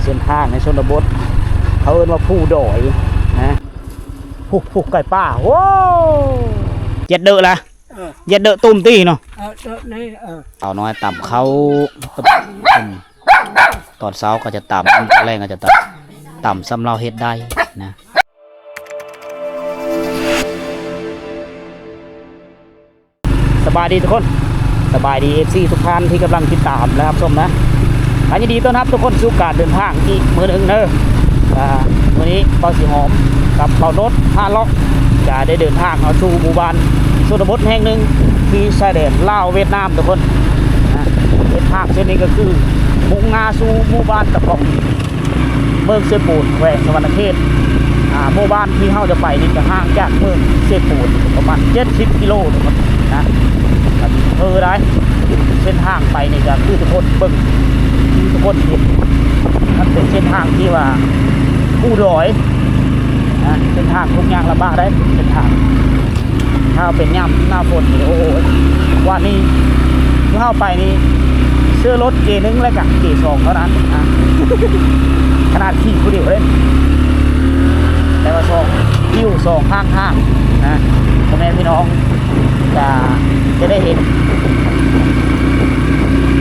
ເສັ້ນທາງໃນຊົນນະບົດ ເຂົາເອີ້ນວ່າພູດອຍນະ. ຜູ້ ຜູ້ໄກ່ປ່າ ໂອ້ ເຈັດເດີລະ ເອີ ເຈັດເດີຕຸ້ມຕີເນາະ ເອີ ເດີນີ້ ເອີ ເຕົານ້ອຍຕຳເຂົ້າ ຕອນເຊົ້າກໍຈະຕຳ ຕອນແລງກໍຈະຕຳ ຕຳສ່ຳເຮົາເຮັດໄດ້ນະ. ສະບາຍດີທຸກຄົນ ສະບາຍດີ ເອັຟຊີ ທຸກທ່ານທີ່ກຳລັງຕິດຕາມ ແລະ ຮັບຊົມນະ. ກະຍິນດີຕ້ອນຮັບທຸກຄົນສູ່ການເດີນທາງອີກມື້ໜຶ່ງເດີ. ກະມື້ນີ້ບ່າວສີຫອມກັບບ່າວໂນດ ພາເລາະ ກະໄດ້ເດີນທາງເຂົ້າສູ່ໝູ່ບ້ານຊົນນະບົດແຫ່ງໜຶ່ງ ທີ່ຊາຍແດນລາວຫວຽດນາມທຸກຄົນນະ. ເສັ້ນທາງເສັ້ນນີ້ກໍຄືມຸ່ງໜ້າສູ່ໝູ່ບ້ານຕະປອງ ເມືອງເຊໂປນ ແຂວງສະຫວັນນະເຂດ. ອ່າ ໝູ່ບ້ານທີ່ເຮົາຈະໄປນີ້ກໍຫ່າງຈາກເມືອງເຊໂປນປະມານເຈັດສິບກິໂລນະ. ເອີ ໄດ້ ເສັ້ນທາງໄປນີ້ກໍຄືທຸກຄົນເບິ່ງ ຄືທຸກຄົນເຫັນ ມັນເປັນເສັ້ນທາງທີ່ວ່າພູດອຍນະ, ເສັ້ນທາງທຸກຍາກລຳບາກໄດ໋ ເສັ້ນທາງ ຖ້າເປັນຍາມໜ້າຝົນນີ້ ໂອ້ຍ ວ່ານີ້ ຄືເຮົາໄປນີ້ ຊື້ລົດເກໜຶ່ງ ແລ້ວກະເກສອງເທົ່ານັ້ນນະ ຂະໜາດຂີ່ຜູ້ດຽວເດ້. ແຕ່ວ່າສອງ ວິວສອງຂ້າງທາງນະ ພໍ່ແມ່ພີ່ນ້ອງ ກະຈະໄດ້ເຫັນ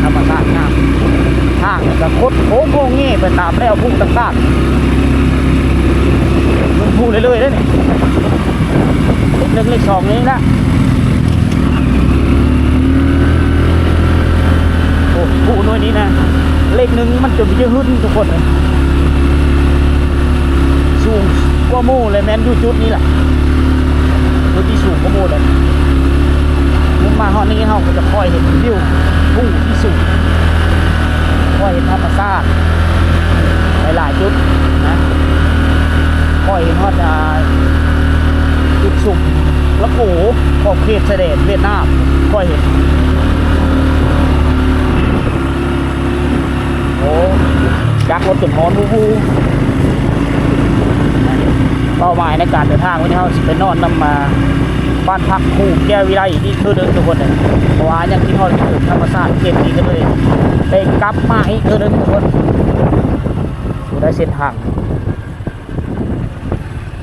ທຳມະຊາດງາມ. ທາງນີ້ກະຄົດໂຄ້ງໂງເງໄປຕາມແນວພູຕ່າງໆ ເບິ່ງພູເລື້ອຍໆເດ້ນີ້. ເລກໜຶ່ງ ເລກສອງນີ້ລະ ໂອ້ ພູໜ່ວຍນີ້ນະ ເລກໜຶ່ງມັນຈົນໄປເຈີຫຶ້ນທຸກຄົນເອີຍ. ສູງກວ່າໝູ່ແລະແມ່ນຢູ່ຈຸດນີ້ລະ ຈຸດທີ່ສູງກວ່າໝູ່ແຫຼະ. ລົງມາຮອດນີ້ເຮົາກໍຈະຄ່ອຍເຫັນວິວພູທີ່ສູງ ຄ່ອຍເຫັນທຳມະຊາດຫຼາຍໆຈຸດນະ ຄ່ອຍເຫັນຮອດ ອ່າ ຈຸດຊຸມລະໂກ ຂອບເຂດຊາຍແດນຫວຽດນາມ ຄ່ອຍເຫັນ. ໂອ້ ຈັກລົດຈົນຮ້ອນວູ່ໆ. ເປົ້າໝາຍໃນການເດີນທາງວັນນີ້ ເຮົາຊິໄປນອນນຳ ອ່າ ບ້ານພັກຄູແກ້ວວິໄລອີກເທື່ອໜຶ່ງທຸກຄົນເອີຍ ເພາະວ່າຍັງຄິດຮອດເຖິງທຳມະຊາດເຂດນີ້ ກໍເລີຍໄດ້ກັບມາອີກເທື່ອໜຶ່ງທຸກຄົນ. ຜູ້ໃດເສັ້ນທາງ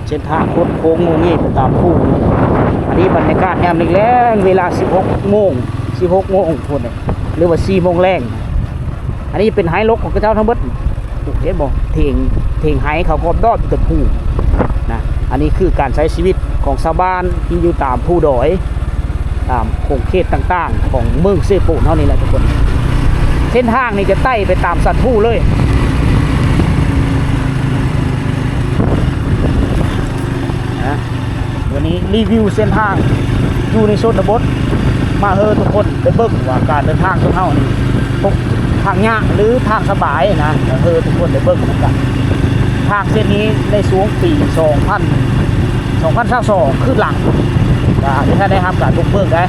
ເສັ້ນທາງຄົດໂຄ້ງໂງເງໄປຕາມພູ. ອັນນີ້ບັນຍາກາດຍາມແລງໆ ເວລາສິບຫົກໂມງ ສິບຫົກໂມງພຸ້ນເດ້ ຫຼືວ່າສີ່ໂມງແລງ. ອັນນີ້ເປັນໄຮ່ລົກຂອງເຂົາເຈົ້າທັງເບິດ ເຫັນບໍ່? ຖຽງ ຖຽງໄຮ່ເຂົາກອບດອບຢູ່ແຕ່ພູນະ. ອັນນີ້ຄືການໃຊ້ຊີວິດຂອງຊາວບ້ານທີ່ຢູ່ຕາມພູດອຍ ຕາມຂົງເຂດຕ່າງໆຂອງເມືອງເຊໂປນເຮົານີ້ແຫຼະທຸກຄົນ. ເສັ້ນທາງນີ້ຈະໄຕ່ໄປຕາມສັນພູເລີຍນະ. ວັນນີ້ຣີວິວເສັ້ນທາງຢູ່ໃນຊົນນະບົດ ມາເຮີທຸກຄົນໄດ້ເບິ່ງວ່າການເດີນທາງຂອງເຮົານີ້ ທາງຍາກ ຫຼື ທາງສະບາຍນະ ມາເຮີທຸກຄົນໄດ້ເບິ່ງນຳກັນ. ທາງເສັ້ນນີ້ໃນຊ່ວງປີສອງພັນ ສອງພັນຊາວສອງ ຄືນຫຼັງ ກໍຍັງບໍ່ທັນໄດ້ຮັບການບຸກເບີກໄດ໋.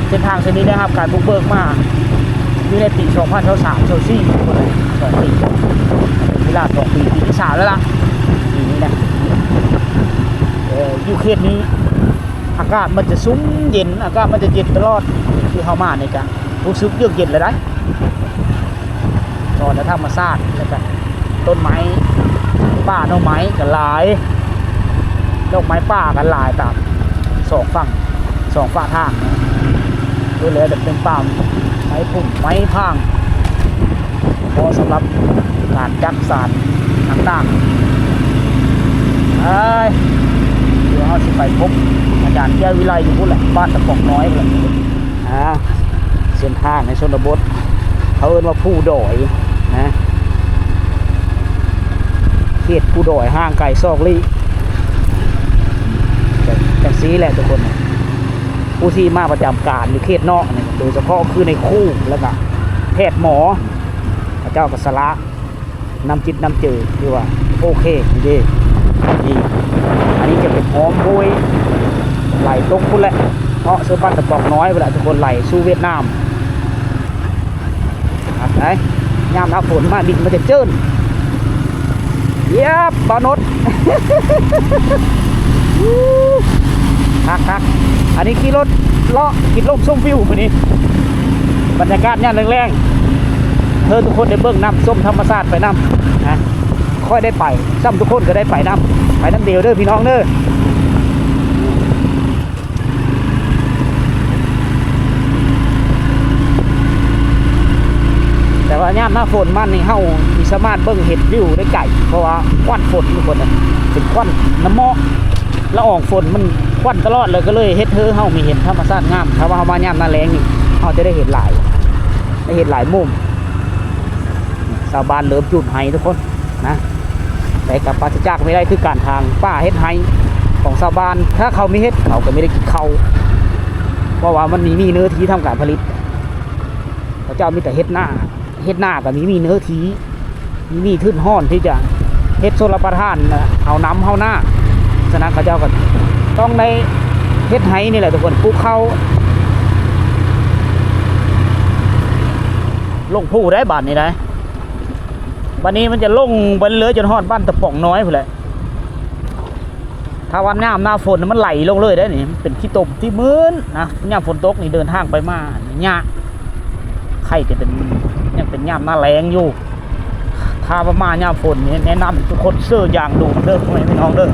ເສັ້ນທາງເສັ້ນນີ້ໄດ້ຮັບການບຸກເບີກມາຢູ່ໃນປີສອງພັນຊາວສາມ ຊາວສີ່ ພຸ້ນແຫຼະ ສອງປີ ເວລາສອງປີ ປີທີສາມແລ້ວລະ ປີນີ້ນະ. ເອີ ຢູ່ເຂດນີ້ອາກາດມັນຈະຊຸ່ມເຢັນ ອາກາດມັນຈະເຢັນຕະຫຼອດ ຄືເຮົາມານີ້ກະຮູ້ສຶກເຢືອກເຢັນແລ້ວໄດ໋. ສອນທຳມະຊາດ ແລ້ວກະຕົ້ນໄມ້ ປ່າໜໍ່ໄມ້ກໍຫຼາຍ ດອກໄມ້ປ່າກໍຫຼາຍຕາມສອງຝັ່ງ ສອງຝາທາງ. ເບິ່ງແລ້ວຈະເປັນປ່າໄມ້ພຸ້ງໄມ້ພາງ ເໝາະສຳລັບການຈັກສານຕ່າງໆ. ເອີຍ ດຽວເຮົາຊິໄປພົບອາຈານແກ້ວວິໄລຢູ່ພຸ້ນແຫຼະ ບ້ານຕະປອກນ້ອຍພຸ້ນແຫຼະ. ອ່າ ເສັ້ນທາງໃນຊົນນະບົດ ເຂົາເອີ້ນວ່າພູດອຍນະ ເຂດພູດອຍຫ່າງໄກຊອກຫຼີກ ຈັ່ງ ຈັ່ງຊີ້ແຫຼະທຸກຄົນ. ຜູ້ທີ່ມາປະຈຳການຢູ່ເຂດນອກນີ້ ໂດຍສະເພາະຄືນາຍຄູ ແລ້ວກະແພດໝໍ ເຂົາເຈົ້າກໍສະຫຼະ ນ້ຳຈິດນ້ຳໃຈ ຖືວ່າໂອເຄເດ້ ດີ. ອັນນີ້ຈະເປັນອ້ອມຫ້ວຍໄຫຼຕົກພຸ້ນແຫຼະ ເນາະ ເຊິ່ງບ້ານຕະປອກນ້ອຍພຸ້ນແຫຼະທຸກຄົນ ໄຫຼສູ່ຫວຽດນາມ. ໄປ ຍາມໜ້າຝົນມາ ດິນມັນຈະເຈີນ ຢຽບ ບ່າວໂນດ ຄັກໆ. ອັນນີ້ຂີ່ລົດເລາະກິນລົມຊົມວິວມື້ນີ້ ບັນຍາກາດຍາມແລງໆ. ເຊີນທຸກຄົນໄດ້ເບິ່ງນຳ ຊົມທຳມະຊາດໄປນຳນະ. ຂ້ອຍໄດ້ໄປ ຊ້ຳທຸກຄົນກໍໄດ້ໄປນຳ ໄປນຳດຽວເດີພີ່ນ້ອງເດີ. ແຕ່ວ່າຍາມໜ້າຝົນມານີ້ ເຮົາຊິສາມາດເບິ່ງເຫັນວິວໄດ້ໄກ ເພາະວ່າຄວັນຝົນທຸກຄົນນະ ເປັນຄວັນນ້ຳໝອກ ລະອອງຝົນມັນຄວັນຕະຫຼອດ ແລ້ວກໍເລີຍເຮັດໃຫ້ເຮົາມີເຫັນທຳມະຊາດງາມ. ຖ້າວ່າເຮົາມາຍາມໜ້າແລ້ງນີ້ ເຮົາຈະໄດ້ເຫັນຫຼາຍ ໄດ້ເຫັນຫຼາຍມຸມ. ຊາວບ້ານເລີ່ມຈູດໄຮ່ທຸກຄົນນະ ແຕ່ກໍປາສະຈາກໄມ່ໄດ້ຄືການທາງປ່າເຮັດໄຮ່ຂອງຊາວບ້ານ. ຖ້າເຂົາມີເຫັດ ເຂົາກໍມີໄດ້ກິນເຂົ້າ ເພາະວ່າມັນມີ ມີເນື້ອທີ່ທຳການຜະລິດ. ເຂົາເຈົ້າມີແຕ່ເຮັດນາ ເຮັດນາກໍມີ ມີເນື້ອທີ່ ມີ ມີທຶນຮອນທີ່ຈະເຮັດຊົນລະປະທານ ເອົານຳເຮົານາ. ສະນັ້ນເຂົາເຈົ້າກໍຕ້ອງໄດ້ເຮັດໄຮ່ນີ້ແຫຼະທຸກຄົນ ປູກເຂົ້າ. ລົງພູໄດ້ບາດນີ້ໄດ້ ບາດນີ້ມັນຈະລົງໄປເລື້ອຍໆ ຈົນຮອດບ້ານຕະປອງນ້ອຍພຸ້ນແຫຼະ. ຖ້າວ່າຍາມໜ້າຝົນມັນໄຫຼລົງເລີຍໄດ໋ນີ້ ມັນເປັນຂີ້ຕົມທີ່ມື່ນນະ. ຍາມຝົນຕົກນີ້ເດີນທາງໄປມາຍາກ ໃຄ່ຈະເປັນ ຍັງເປັນຍາມໜ້າແລ້ງຢູ່. ຖ້າວ່າມາຍາມຝົນນີ້ ແນະນຳທຸກຄົນເສື້ອຢາງດູມເດີ ພໍ່ແມ່ພີ່ນ້ອງເດີ.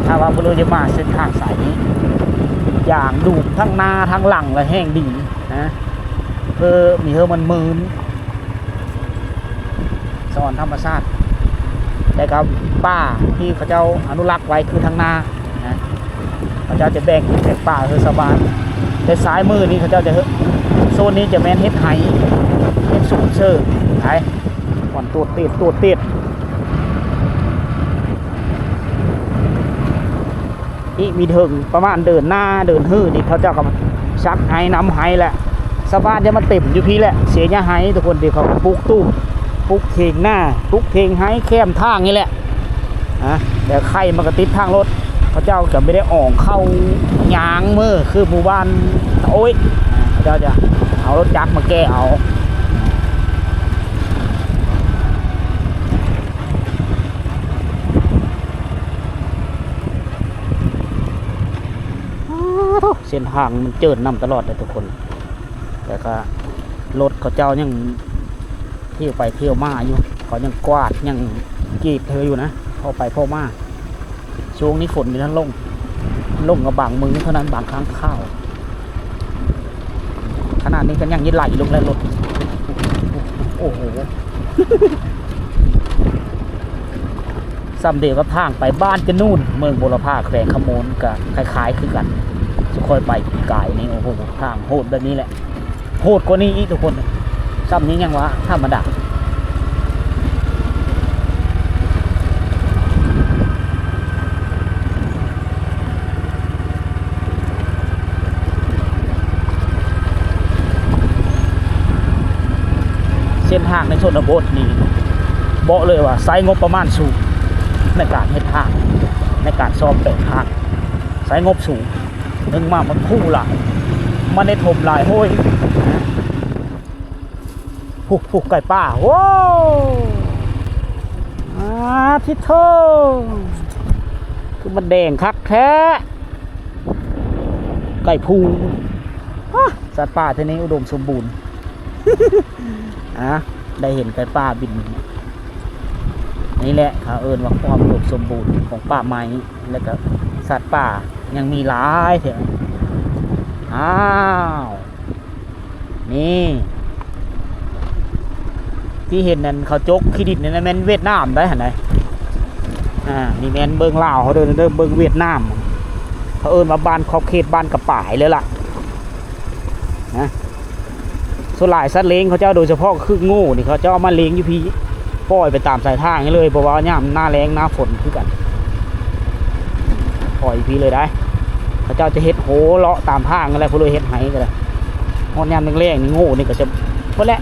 ຖ້າວ່າຜູ້ໃດຈະມາເສັ້ນທາງສາຍນີ້ ຢາງດູມທັງໜ້າທັງຫຼັງ ແລະ ແຮງດີນະ ເພື່ອມີເຮີມັນມື່ນ ສະອອນທຳມະຊາດ ແລ້ວກໍປ່າທີ່ເຂົາເຈົ້າອະນຸລັກໄວ້ຄືທາງໜ້ານະ ເຂົາເຈົ້າຈະແບ່ງ ແບ່ງປ່າໃຫ້ຊາວບ້ານ. ແຕ່ຊ້າຍມືນີ້ເຂົາເຈົ້າຈະ ໂຊນນີ້ຈະແມ່ນເຮັດໄຮ່ ເຮັດສວນເສີມ. ໄປ ຄວັນໂຕດເຕດ ໂຕດເຕດ. ອີກມີເຖິງປະມານເດືອນໜ້າເດືອນຮືນີ້ ເຂົາເຈົ້າກໍສັກໄຮ່ນຳໄຮ່ແຫຼະ. ຊາວບ້ານຈະມາເຕັມຢູ່ພີ້ແຫຼະ ເສຍຫຍ້າໄຮ່ທຸກຄົນ ທີ່ເຂົາປູກຕູບ ປູກຖຽງນາ ປູກຖຽງໄຮ່ແຄມທາງນີ້ແຫຼະ. ອາ ແຕ່ໄຄມັນກໍຕິດທາງລົດ ເຂົາເຈົ້າກໍບໍ່ໄດ້ອອງເຂົ້າຍາງເມືອຄືໝູ່ບ້ານ. ໂອ້ຍ ເຂົາເຈົ້າຈະເອົາລົດຈັກມາແກ່ເອົາ. ເສັ້ນທາງມັນເຈີນນຳຕະຫຼອດເດ້ທຸກຄົນ ແຕ່ກໍລົດເຂົາເຈົ້າຍັງທ່ຽວໄປທ່ຽວມາຢູ່ ເຂົາຍັງກວາດຍັງກຣີດເທື່ອຢູ່ນະ ພໍໄປພໍມາ. ຊ່ວງນີ້ຝົນບໍ່ທັນລົງ ລົງກໍບາງມື້ເທົ່ານັ້ນ ບາງຄັ້ງຄາວ. ຂະໜາດນີ້ກໍຍັງໄຫຼລົງແລ້ວລົດ ໂອ້ໂຫ. ສ່ຳດຽວກັບທາງໄປບ້ານຈະນູນ ເມືອງບົວລະພາ ແຂວງຄຳມ່ວນ ກໍຄ້າຍໆຄືກັນ. ສຸຂ້ອຍໄປປີກາຍນີ້ ໂອ້ໂຫ ທາງໂຫດແບບນີ້ແຫຼະ ໂຫດກວ່ານີ້ອີກທຸກຄົນ. ສ່ຳນີ້ຍັງວ່າທຳມະດາ. ເສັ້ນທາງໃນຊົນນະບົດນີ້ ບອກເລີຍວ່າໃຊ້ງົບປະມານສູງໃນການເຮັດທາງ ໃນການສ້ອມແປງທາງ ໃຊ້ງົບສູງ. ໜຶ່ງມາ ມັນຄູຫຼາຍ ມັນໄດ້ຖົມຫຼາຍໂຫ້ຍ. ພຸ້ນ ພຸ້ນ ໄກ່ປ່າ ໂອ້ ອາ ທິໂທ ຄືມັນແດງຄັກແທ້ ໄກ່ພູ. ອາ ສັດປ່າທີ່ນີ້ອຸດົມສົມບູນ. ອາ ໄດ້ເຫັນໄກ່ປ່າບິນ ນີ້ແຫຼະເຂົາເອີ້ນວ່າຄວາມອຸດົມສົມບູນຂອງປ່າໄມ້ ແລ້ວກໍສັດປ່າຍັງມີຫຼາຍແທ້. ອ້າວ ນີ້ ທີ່ເຫັນນັ້ນເຂົາຈົກຂີ້ດິນນັ້ນແມ່ນຫວຽດນາມໄດ໋ຫັ້ນໃດ໋. ອາ ນີ້ແມ່ນເບິ່ງລາວເຮົາເດີ ເດີ ເບິ່ງຫວຽດນາມ ເຂົາເອີ້ນວ່າບ້ານຂອບເຂດບ້ານກະປາຍເລີຍລະນະ. ສ່ວນຫຼາຍສັດລ້ຽງເຂົາເຈົ້າ ໂດຍສະເພາະຄືງູນີ້ ເຂົາເຈົ້າເອົາມາລ້ຽງຢູ່ພີ້ ປ່ອຍໄປຕາມສາຍທາງນີ້ເລີຍ ເພາະວ່າຍາມໜ້າແລ້ງໜ້າຝົນຄືກັນ ປ່ອຍຢູ່ພີ້ເລີຍໄດ໋. ເຂົາເຈົ້າຈະເຮັດໂຮເລາະຕາມທາງນັ້ນແຫຼະ ຜູ້ເລີຍເຮັດໄຮ່ກໍໄດ້. ຮອດຍາມແລ້ງໆນີ້ ງູນີ້ກໍຈະ ພຸ້ນແຫຼະ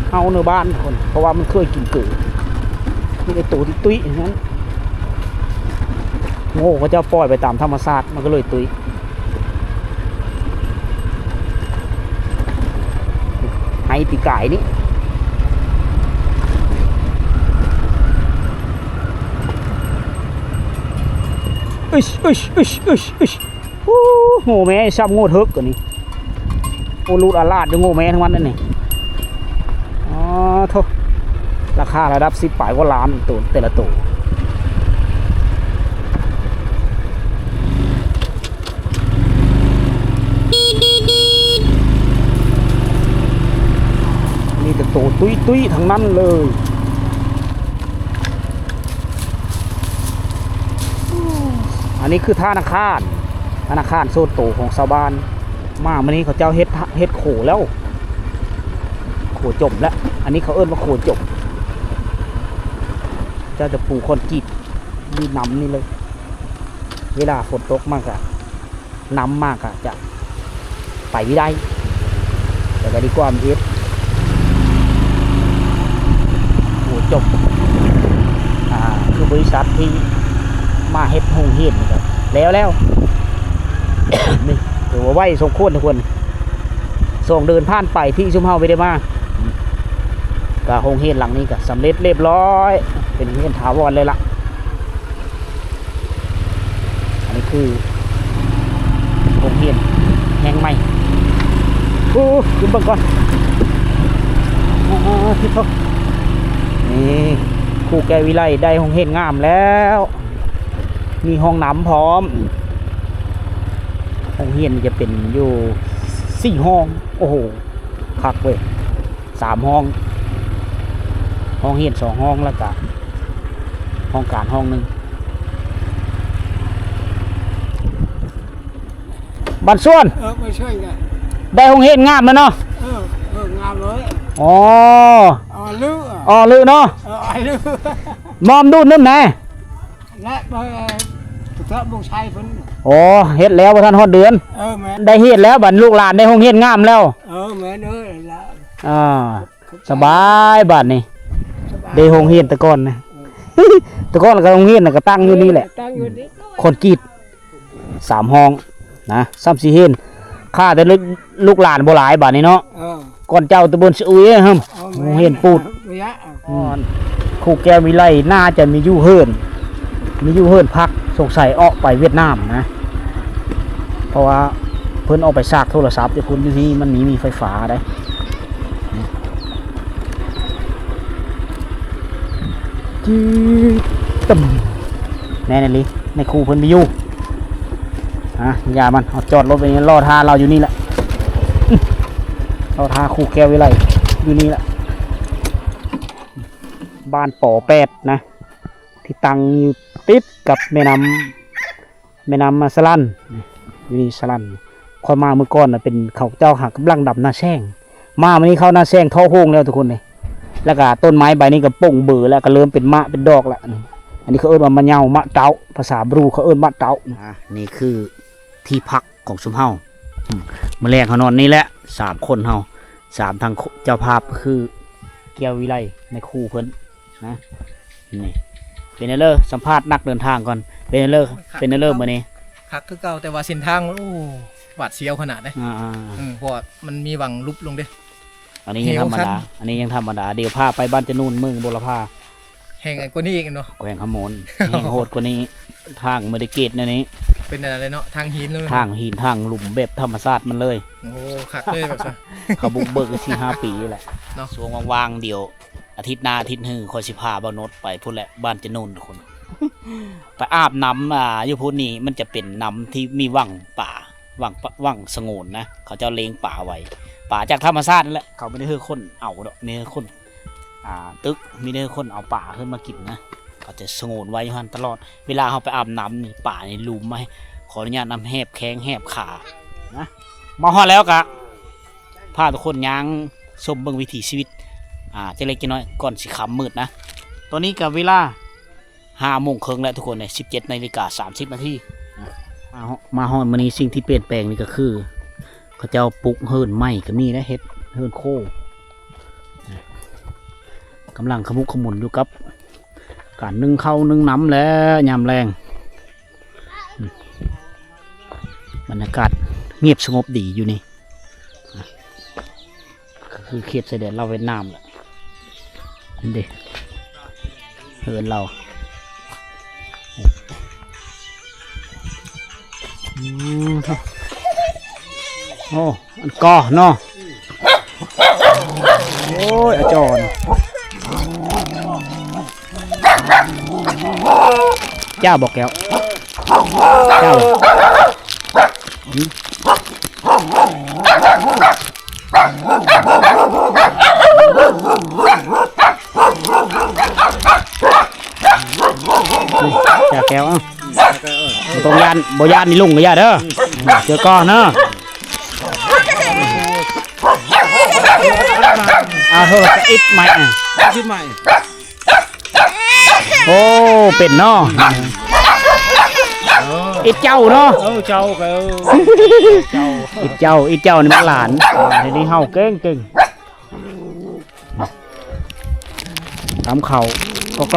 ເຮົາໃນບ້ານພຸ້ນ ເພາະວ່າມັນເຄີຍກິນເກີ ມີແຕ່ໂຕຕຸ້ຍໆນັ້ນ. ງູເຂົາເຈົ້າປ່ອຍໄປຕາມທຳມະຊາດ ມັນກໍເລີຍຕຸ້ຍ. ໄຮ່ປີກາຍນີ້ ອຶດ ອຶດ ອຶດ ອຶດ ອຶດ. ໂອ້ ງູແມ່ຊ້ຳງູເຖິກອັນນີ້. ໂອ້ ຫຼຸດອາລາດຢູ່ງູແມ່ທັງວັນນັ້ນນີ້. ອໍ ໂທ້ ລາຄາລະດັບສິບປາຍກວ່າລ້ານໂຕ ແຕ່ລະໂຕ. ມີແຕ່ໂຕຕຸ້ຍໆທັງນັ້ນເລີຍ. ອັນນີ້ຄືທະນາຄານ ທະນາຄານສ່ວນໂຕຂອງຊາວບ້ານ. ມາມື້ນີ້ເຂົາເຈົ້າເຮັດ ເຮັດໂຂແລ້ວ ໂຂຈົມແລ້ວ. ອັນນີ້ເຂົາເອີ້ນວ່າໂຂຈົມ. ເຈົ້າຈະປູຄອນກຣີດຢູ່ນຳນີ້ເລີຍ. ເວລາຝົນຕົກມາກະ ນຳມາກະຈະໄປບໍ່ໄດ້ ແຕ່ກະດີກວ່າເຮັດ. ໂອ້ ຈົບ ອ່າ ຄືບໍລິສັດທີ່ມາເຮັດໂຮງຮຽນນີ້ກະແລ້ວແລ້ວ. ນີ້ຖືວ່າໄວສົມຄວນທຸກຄົນ. ສອງເດືອນຜ່ານໄປທີ່ຊຸມເຮົາບໍ່ໄດ້ມາ ກະໂຮງຮຽນຫຼັງນີ້ກະສຳເລັດລຽບຮ້ອຍ ເປັນໂຮງຮຽນຖາວອນເລີຍລະ. ອັນນີ້ຄືໂຮງຮຽນແຫ່ງໃໝ່. ໂອ້ ຂຶ້ນເບິ່ງກ່ອນ. ອາ ທິດໂທ ນີ້ ຄູແກ້ວວິໄລໄດ້ໂຮງຮຽນງາມແລ້ວ ມີຫ້ອງນ້ຳພ້ອມ. ໂຮງຮຽນຈະເປັນຢູ່ສີ່ຫ້ອງ. ໂອ້ໂຫ ຄັກເວີຍ. ສາມຫ້ອງ ຫ້ອງຮຽນສອງຫ້ອງ ແລ້ວກະຫ້ອງການຫ້ອງໜຶ່ງ. ບ້ານສວນ ເອີ ມາຊ່ວຍກັນ ໄດ້ໂຮງຮຽນງາມແລ້ວເນາະ. ເອີ ເອີ ງາມເລີຍ. ອໍ ອໍລື ອໍລືເນາະ. ເອີ ອໍລື ມອມດູດນຳແດ່. ແລະ ເອີ ກະເທາະວົງໄຊເພິ່ນ. ໂອ້ ເຮັດແລ້ວບໍ່ທັນຮອດເດືອນ. ເອີ ແມ່ນ ໄດ້ເຮັດແລ້ວ ບັດລູກຫຼານໄດ້ໂຮງຮຽນງາມແລ້ວ. ເອີ ແມ່ນເອີຍ ລະ ອ່າ ສະບາຍບາດນີ້. ສະບາຍ ໄດ້ໂຮງຮຽນແຕ່ກ່ອນນະ. ເອີ ແຕ່ກ່ອນກະໂຮງຮຽນນະກະຕັ້ງຢູ່ນີ້ແຫຼະ ເອີ ຕັ້ງຢູ່ນີ້ ຄອນກຣີດ ສາມຫ້ອງນະ ຊ້ຳຊິເຫັນ ຂ້າແຕ່ລູກ ລູກຫຼານບໍ່ຫຼາຍບາດນີ້ເນາະ. ເອີ ກ່ອນເຈົ້າແຕ່ເບິ່ນຊິອຸຍເອີຍ ເຮີ້ມ ເອີ ໂຮງຮຽນປູດ. ຄູແກ້ວວິໄລໜ້າຈະມີຢູ່ເຮືອນ ມີຢູ່ເຮືອນພັກ ສົງໄສອອກໄປຫວຽດນາມນະ ເພາະວ່າເພິ່ນອອກໄປຊາກໂທລະສັບຢູ່ພຸ້ນ. ຢູ່ທີ່ມັນມີ ມີໄຟຟ້າໄດ໋. ຈືດ ຕຶ້ມ ແມ່ນອີ່ຫຼີ ໃນຄູເພິ່ນມີຢູ່. ອ່າ ຢ່າມັນ ເຮົາຈອດລົດໄວ້ນີ້ ລໍຖ້າລາວຢູ່ນີ້ແຫຼະ ລໍຖ້າຄູແກ້ວວິໄລຢູ່ນີ້ແຫຼະ. ບ້ານປໍແປດນະ ທີ່ຕັ້ງຢູ່ຕິດກັບແມ່ນ້ຳ ແມ່ນ້ຳສະຫຼັນ ຢູ່ນີ້ສະຫຼັນ. ຂ້ອຍມາມື້ກ່ອນນະ ເປັນເຂົາເຈົ້າຫາກຳລັງດຳນາແຊງ ມາມື້ນີ້ເຂົ້ານາແຊງເທາະໂຮງແລ້ວທຸກຄົນເດ. ແລ້ວກະຕົ້ນໄມ້ໃບນີ້ກະປົ່ງເບີແລ້ວ ກະເລີ່ມເປັນມະເປັນດອກແລ້ວ. ອັນນີ້ເຂົາເອີ້ນວ່າມະເຍົາ ມະເຕົ້າ ພາສາບຣູເຂົາເອີ້ນມະເຕົ້າ. ອ່າ ນີ້ຄືທີ່ພັກຂອງຊຸມເຮົາ. ອືມ ມື້ແລງເຮົານອນນີ້ແຫຼະ ສາມຄົນເຮົາ ສາມ ທັງເຈົ້າພາບຄືແກ້ວວິໄລ ແມ່ຄູເພິ່ນ ນະ. ນີ້ ເປັນແນວເລີ ສຳພາດນັກເດີນທາງກ່ອນ. ເປັນແນວເລີ ເປັນແນວເລີມື້ນີ້? ຄັກຄືເກົ່າ ແຕ່ວ່າເສັ້ນທາງ ໂອ້ ຫວາດສຽວຂະໜາດເດ້. ອ່າໆ ອືມ ເພາະວ່າມັນມີຫວ່າງຫຼຸບລົງເດ້. ອັນນີ້ຍັງທຳມະດາ ອັນນີ້ຍັງທຳມະດາ. ດຽວພາໄປບ້ານຈະນູນ ເມືອງບົວລະພາ ແຮ່ງກວ່ານີ້ອີກເນາະ. ແຂວງຄຳມ່ວນ ແຮ່ງໂຫດກວ່ານີ້. ທາງບໍ່ໄດ້ເກດແນວນີ້ ເປັນອັນນັ້ນເລີຍເນາະ ທາງຫີນເລີຍ ທາງຫີນ ທາງລຸ່ມແບບທຳມະຊາດມັນເລີຍ. ໂອ້ ຄັກເລີຍແບບຊັ້ນ. ເຂົາບຸກເບີກສີ່ຫ້າປີແຫຼະເນາະ. ຊ່ວງວ່າງໆ ດຽວ ອາທິດໜ້າອາທິດຮື ຂ້ອຍຊິພາບ່າວໂນດໄປພຸ້ນແຫຼະ ບ້ານຈະນູນທຸກຄົນ ໄປອາບນ້ຳ. ອ່າ ຢູ່ພຸ້ນນີ້ມັນຈະເປັນນ້ຳທີ່ມີຫວ່າງປາ ຫວ່າງ ຫວ່າງສະຫງວນນະ ເຂົາເຈົ້າລ້ຽງປາໄວ້ ປາຈາກທຳມະຊາດນັ້ນແຫຼະ. ເຂົາບໍ່ໄດ້ໃຫ້ຄົນເອົາດອກ ມີແຕ່ຄົນ ອ່າ ຕຶກ ມີແຕ່ຄົນເອົາປາຂຶ້ນມາກິນນະ ເຂົາຈະສະຫງວນໄວ້ຢູ່ຫັ້ນຕະຫຼອດ. ເວລາເຮົາໄປອາບນ້ຳນີ້ ປານີ້ລຸມມາ ຂໍອະນຸຍາດນຳແຫບແຂ້ງແຫບຂານະ. ມາຮອດແລ້ວກະພາທຸກຄົນຍ່າງ ຊົມເບິ່ງວິຖີຊີວິດ ອ່າ ຈັກເລັກຈັກນ້ອຍກ່ອນຊິຄ່ຳມືດນະ. ຕອນນີ້ກະເວລາຫ້າໂມງເຄິ່ງແລ້ວທຸກຄົນເອີຍ ສິບເຈັດນາລິກາສາມສິບນາທີ. ມາຮອດ ມາຮອດມື້ນີ້ ສິ່ງທີ່ປ່ຽນແປງນີ້ກະຄື ເຂົາເຈົ້າປຸກເຮືອນໃໝ່ກະມີເດ້ ເຮັດເຮືອນໂຄງ ກຳລັງຂະໝຸກຂະໝຸນຢູ່ກັບການໜຶ້ງເຂົ້າໜຶ້ງນ້ຳແຫຼະ ຍາມແລງ. ອືມ ບັນຍາກາດງຽບສະຫງົບດີຢູ່ນີ້ ອ່າ ກະຄືເຂດຊາຍແດນລາວຫວຽດນາມແຫຼະ. ເດ້ ເຮືອນລາວ. ອືມ ໂອ້ ອັນກໍເນາະ. ໂອ້ຍ ອາຈອນ ຈ້າບໍ່ແກ້ວ ຈ້າບໍ່? ຈ້າແກ້ວ ເອົ້າ ບໍ່ຕ້ອງຢ້ານ ບໍ່ຢ້ານນີ້ລຸງກໍຢ່າເດີ ເຈີກ່ອນເດີ. ເອົາໂທລະສັບອິດໃໝ່ ອິດໃໝ່. ໂອ້ ເປັນເນາະ ເອີ ອິດເຈົ້າເນາະ ເອີ ເຈົ້າກໍ ເອີ ເຈົ້າ ອິດເຈົ້າ ອິດເຈົ້ານີ້ມັນຫຼານ ອ່າ ທີນີ້ເຮົາເກັ່ງໆ ຕຳເຂົ້າ ກອກ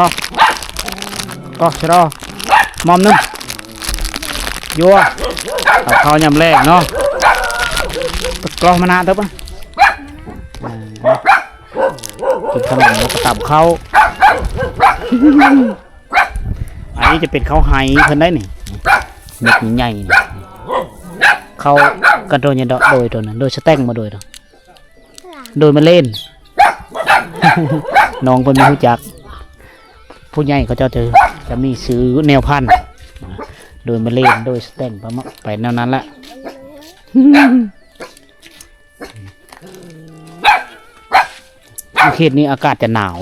ໆ ກອກຊະລໍ ໝໍ້າໜຶ່ງ ຍົວ ຕຳເຂົ້າຍາມແລງເນາະ ກອກມານາເຕີບ ອ່າ ກິນຂະໜົມແລ້ວກໍຕຳເຂົ້າ ອັນນີ້ຈະເປັນເຂົ້າໄຮເພິ່ນໄດ໋ນີ້ ເມັດໃຫຍ່ໆ ນີ້ ເຂົ້າກັນໂດຍ ໂດຍໂຕນັ້ນ ໂດຍສະແຕັງມາໂດຍ ໂດຍມະເລນ ນ້ອງເພິ່ນບໍ່ຮູ້ຈັກ ຜູ້ໃຫຍ່ເຂົາເຈົ້າຈະ ຈະມີຊື່ແນວພັນ ໂດຍມະເລນ ໂດຍສະແຕັງ ປະມານ ໄປແນວນັ້ນແຫຼະ. ຢູ່ເຂດນີ້ອາກາດຈະໜາວ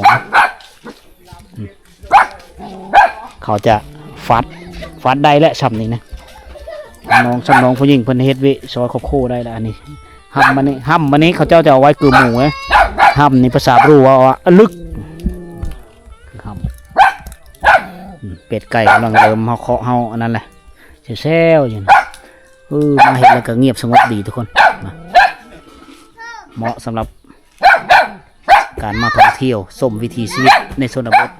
ເຂົາຈະຟັດ ຟັດໄດ້ແຫຼະຊ່ຳນີ້ນະ ນ້ອງ ຊ່ຳນ້ອງຜູ້ຍິງເພິ່ນເຮັດເວະຊອຍຄອບຄົວໄດ້ລະ ອັນນີ້ ຫ້ຳມັນນີ້ ຫ້ຳມັນນີ້ເຂົາເຈົ້າຈະເອົາໄວ້ກືໝູເດ້ ຫ້ຳນີ້ພາສາບຣູເວົ້າວ່າອະລຶກ ຄືຫ້ຳ ອືມ ເປັດໄກ່ກຳລັງເລີ່ມເຮົາເຄາະເຮົາອັນນັ້ນແຫຼະ ແຊວໆ ຢູ່ ເອີ ມາເຫັນແລ້ວກໍງຽບສະຫງົບດີທຸກຄົນ ເໝາະສຳລັບການມາທ່ອງທ່ຽວຊົມວິຖີຊີວິດໃນຊົນນະບົດ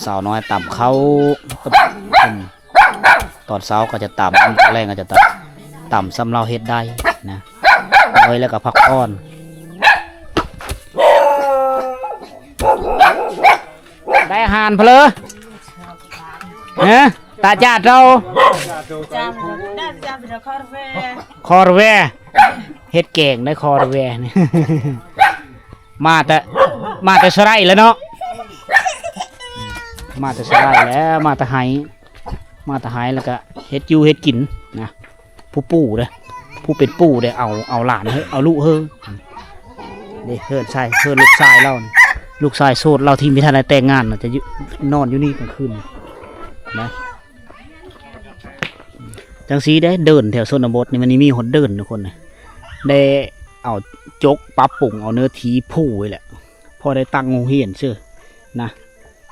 ສາວນ້ອຍຕຳເຂົ້າ ຕອນເຊົ້າກໍຈະຕຳ ຕອນແລງກໍຈະຕຳ ຕຳສ່ຳລາວເຮັດໄດ້ນະ ເມື່ອຍແລ້ວກໍພັກຜ່ອນ. ໄດ້ອາຫານເພີ້ ຮະ ຕາຈາດເຈົ້າ ຄອຣແວ ເຮັດແກງໄດ້ຄອຣແວນີ້ ມາແຕ່ ມາແຕ່ສະໄລແລ້ວເນາະ ມາແຕ່ສະໄລແລ້ວ ມາແຕ່ໄຮ່ ມາແຕ່ໄຮ່ແລ້ວກະເຮັດຢູ່ເຮັດກິນນະ. ຜູ້ປູ່ເດ້ ຜູ້ເປັນປູ່ເດ້ ເອົາ ເອົາຫຼານເຮີ ເອົາລູກເຮີ ເດ້ ເຮືອນຊາຍ ເຮືອນລູກຊາຍລາວນີ້ ລູກຊາຍໂສດລາວທີ່ບໍ່ທັນໄດ້ແຕ່ງງານນະ ຈະຢູ່ ນອນຢູ່ນີ້ກາງຄືນນະ. ຈັ່ງຊີ້ເດ້ ເດີ່ນແຖວຊົນນະບົດນີ້ມັນມີຮອດເດີ່ນທຸກຄົນນະ ໄດ້ເອົາຈົກປັບປຸງເອົາເນື້ອທີ່ພູໄວ້ແຫຼະ ພໍໄດ້ຕັ້ງໂຮງຮຽນຊື່ນະ.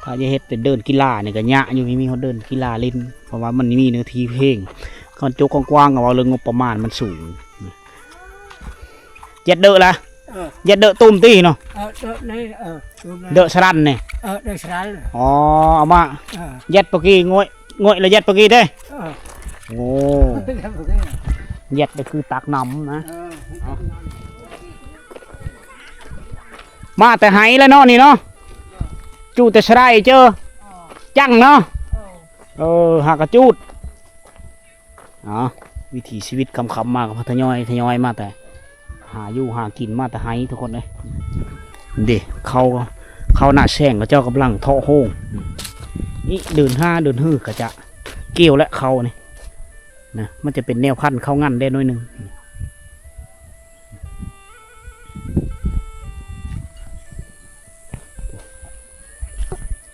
ຖ້າຈະເຮັດເປັນເດີ່ນກິລານີ້ກໍຍາກຢູ່ ມີ ມີຮອດເດີ່ນກິລາຫຼິ້ນ ເພາະວ່າມັນມີເນື້ອທີ່ເພງ ຄັນຈົກກວ້າງໆ ກໍເວົ້າເລື່ອງງົບປະມານມັນສູງ. ເຢັດເດີ້ລະ ເອີ ເຢັດເດີ້ຕຸ້ມຕິເນາະ ເອີ ເດີ້ນີ້ ເອີ ຕຸ້ມນີ້ ເດີ້ສະລັນນີ້ ເອີ ເດີ້ສະລັນ ອໍ ເອົາມາ ເອີ ເຢັດປະກີ້ ໂງ່ຍ ໂງ່ຍລະເຢັດປະກີ້ເດ້ ເອີ ໂອ້ ເຢັດປະກີ້ ເຢັດກໍຄືຕັກນ້ຳນະ ເອີ ມາແຕ່ໄຮ່ລະເນາະນີ້ເນາະ ຈູແຕ່ສະໄລເຈີ ຈັ່ງເນາະ ເອີ ຫາກະຈູດ. ເອົາ ວິຖີຊີວິດຄ່ຳໆ ມາກໍທະຍອຍ ທະຍອຍມາແຕ່ຫາຢູ່ຫາກິນ ມາແຕ່ໄຮ່ທຸກຄົນເອີຍ. ເດ້ ເຂົ້າ ເຂົ້າໜ້າແຊງ ເຂົາເຈົ້າກຳລັງເທາະໂຮງ ນີ້ເດີ່ນຫ້າເດີ່ນເຮີ ກໍຈະກ່ຽວແລ້ວເຂົ້ານີ້ນະ ມັນຈະເປັນແນວພັນເຂົ້າງັນແດ່ໜ້ອຍໜຶ່ງ.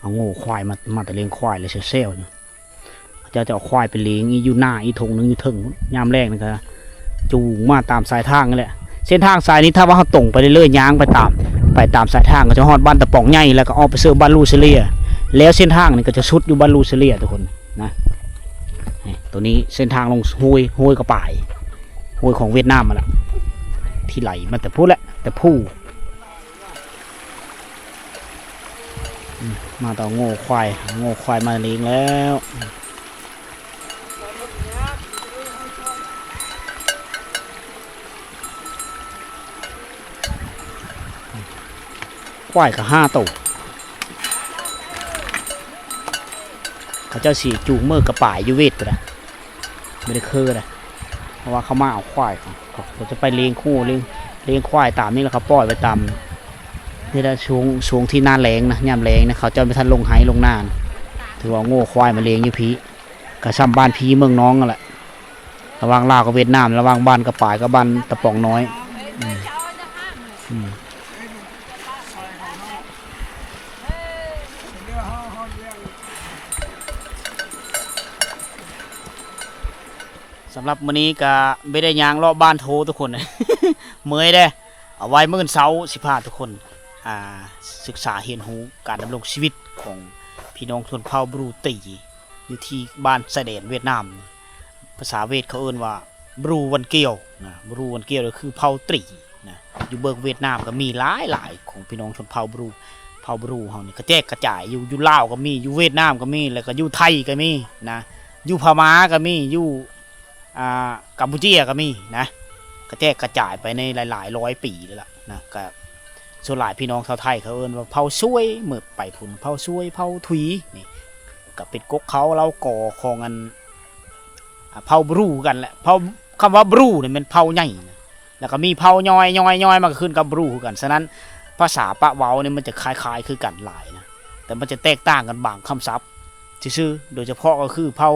ເອົາງົວຄວາຍມາ ມາແຕ່ລ້ຽງຄວາຍແລ້ວແຊວໆ ຢູ່ ເຂົາເຈົ້າຈະເອົາຄວາຍໄປລ້ຽງອີກຢູ່ໜ້າ ອີກທົ່ງໜຶ່ງຢູ່ເທິງ ຍາມແລງນີ້ກໍຈູງມາຕາມສາຍທາງນີ້ແຫຼະ. ເສັ້ນທາງສາຍນີ້ ຖ້າວ່າເຮົາຕົງໄປເລື້ອຍໆ ຍ່າງໄປຕາມ ໄປຕາມສາຍທາງ ກໍຈະຮອດບ້ານຕະປອງໃຫຍ່ ແລ້ວກໍອອກໄປເຊິ່ງບ້ານລູເຊເລຍ ແລ້ວເສັ້ນທາງນີ້ກໍຈະສຸດຢູ່ບ້ານລູເຊເລຍ ທຸກຄົນນະ. ນີ້ ໂຕນີ້ເສັ້ນທາງລົງຫ້ວຍ ຫ້ວຍກະປາຍ ຫ້ວຍຂອງຫວຽດນາມຫັ້ນລະ ທີ່ໄຫຼມາແຕ່ພຸ້ນແຫຼະ ແຕ່ພູ. ອືມ ມາຕໍ່ງົວຄວາຍ ງົວຄວາຍມາລ້ຽງແລ້ວ ຄວາຍກໍຫ້າໂຕ ເຂົາເຈົ້າຊິຈູງເມືອກະປາຍຢູ່ເວດພຸ້ນນະ ບໍ່ໄດ້ຄືນະ ເພາະວ່າເຂົາມາເອົາຄວາຍ ເຂົາ ເຂົາຈະໄປລ້ຽງໂຄ ລ້ຽງ ລ້ຽງຄວາຍຕາມນີ້ ແລ້ວເຂົາປ່ອຍໄປຕາມ ນີ້ລະ ຊ່ວງ ຊ່ວງທີ່ໜ້າແລ້ງນະ ຍາມແລ້ງນະ ເຂົາເຈົ້າບໍ່ທັນລົງໄຮ່ລົງນານະ ຖືວ່າງົວຄວາຍມາລ້ຽງຢູ່ພີ້ ກະຊ່ຳບ້ານພີເມືອງນ້ອງຫັ້ນແຫຼະ ລະຫວ່າງລາວກັບຫວຽດນາມ ລະຫວ່າງບ້ານກະປາຍກັບບ້ານຕະປອງນ້ອຍ. ອືມ ອືມ ສຳລັບມື້ນີ້ກະບໍ່ໄດ້ຍ່າງເລາະບ້ານໂທທຸກຄົນ ເມື່ອຍເດ້. ເອົາໄວ້ມື້ເຊົ້າຊິພາທຸກຄົນ ອ່າ ສຶກສາຮຽນຮູ້ການດຳລົງຊີວິດຂອງພີ່ນ້ອງຊົນເຜົ່າບຣູຕີ ຢູ່ທີ່ບ້ານຊາຍແດນຫວຽດນາມ. ພາສາຫວຽດເຂົາເອີ້ນວ່າ ບຣູວັນກຽວນະ ບຣູວັນກຽວກໍຄືເຜົ່າຕີນະ ຢູ່ເບິ່ງຫວຽດນາມກໍມີຫຼາຍໆ ຂອງພີ່ນ້ອງຊົນເຜົ່າບຣູ ເຜົ່າບຣູເຮົານີ້ກະແຈກກະຈາຍຢູ່ ຢູ່ລາວກໍມີ ຢູ່ຫວຽດນາມກໍມີ ແລ້ວກໍຢູ່ໄທກໍມີນະ ຢູ່ພະມ້າກໍມີ ຢູ່ ອ່າ ກຳປູເຈຍກໍມີນະ ກະແຈກກະຈາຍໄປໃນຫຼາຍໆຮ້ອຍປີແລ້ວລະນະ. ກະສ່ວນຫຼາຍພີ່ນ້ອງຊາວໄທເຂົາເອີ້ນວ່າເຜົ່າຊວຍ ເມື່ອໄປພຸ້ນເຜົ່າຊວຍ ເຜົ່າທຸຍ ນີ້ກະເປັນກົກເຄົ້າເລົ້າກໍຂອງອັນ ອ່າ ເຜົ່າບຣູຄືກັນແຫຼະ. ເຜົ່າ ຄຳວ່າບຣູນີ້ແມ່ນເຜົ່າໃຫຍ່ນະ ແລ້ວກໍມີເຜົ່າຍ່ອຍ ຍ່ອຍ ຍ່ອຍມາກໍຂຶ້ນກັບບຣູຄືກັນ. ສະນັ້ນພາສາປະເວົ້ານີ້ມັນຈະຄ້າຍໆຄືກັນຫຼາຍນະ ແຕ່ມັນຈະແຕກຕ່າງກັນບາງຄຳສັບຊື່ໆ ໂດຍສະເພາະກໍຄືເຜົ່າ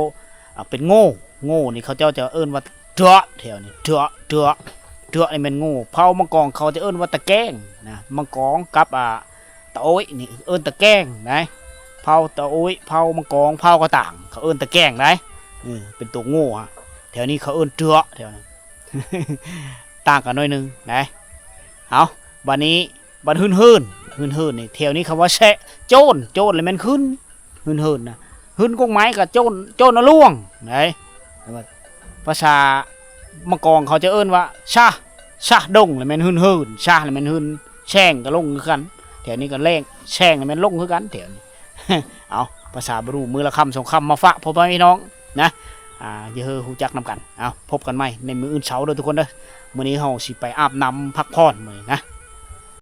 ອ່າ ເປັນໂງ່ ໂງ່ນີ້ເຂົາເຈົ້າຈະເອີ້ນວ່າເທາະ ແຖວນີ້ ເທາະ ເທາະ ເທາະນີ້ແມ່ນໂງ່. ເຜົ່າມັງກອງເຂົາຈະເອີ້ນວ່າຕະແກ້ງນະ ມັງກອງກັບ ອ່າ ຕາໂອ້ຍນີ້ເອີ້ນຕະແກ້ງໃດ໋ ເຜົ່າຕາໂອ້ຍ ເຜົ່າມັງກອງ ເຜົ່າກະຕ່າງ ເຂົາເອີ້ນຕະແກ້ງໃດ໋ ເອີ ເປັນໂຕໂງ່. ແຖວນີ້ເຂົາເອີ້ນເທາະ ແຖວນີ້ ຕ່າງກັນໜ້ອຍໜຶ່ງໃດ໋. ເອົາ ບາດນີ້ ບາດຫຶນເຫີນ ຫຶນເຫີນນີ້ ແຖວນີ້ຄຳວ່າແຊະ ໂຈນ ໂຈນລະແມ່ນຫຶນ ຫຶນເຫີນນະ ຫຶນກົກໄມ້ກະໂຈນ ໂຈນລະລ່ວງໃດ໋. ພາສາມັງກອງເຂົາຈະເອີ້ນວ່າຊາ ຊາດົງລະແມ່ນຫຶນເຫີນ ຊາລະແມ່ນຫຶນ ແຊງກະລົງຄືກັນ ແຖວນີ້ກະແລ້ງ ແຊງລະແມ່ນລົງຄືກັນແຖວນີ້. ເອົາ ພາສາບຣູ ມື້ລະຄຳສອງຄຳມາຝາກພໍ່ແມ່ພີ່ນ້ອງນະ ອ່າ ຢ່າເຮີຮູ້ຈັກນຳກັນ. ເອົາ ພົບກັນໃໝ່ໃນມື້ອື່ນເຊົ້າເດີທຸກຄົນເດີ. ມື້ນີ້ເຮົາຊິໄປອາບນ້ຳພັກຜ່ອນມື້ນີ້ນະ.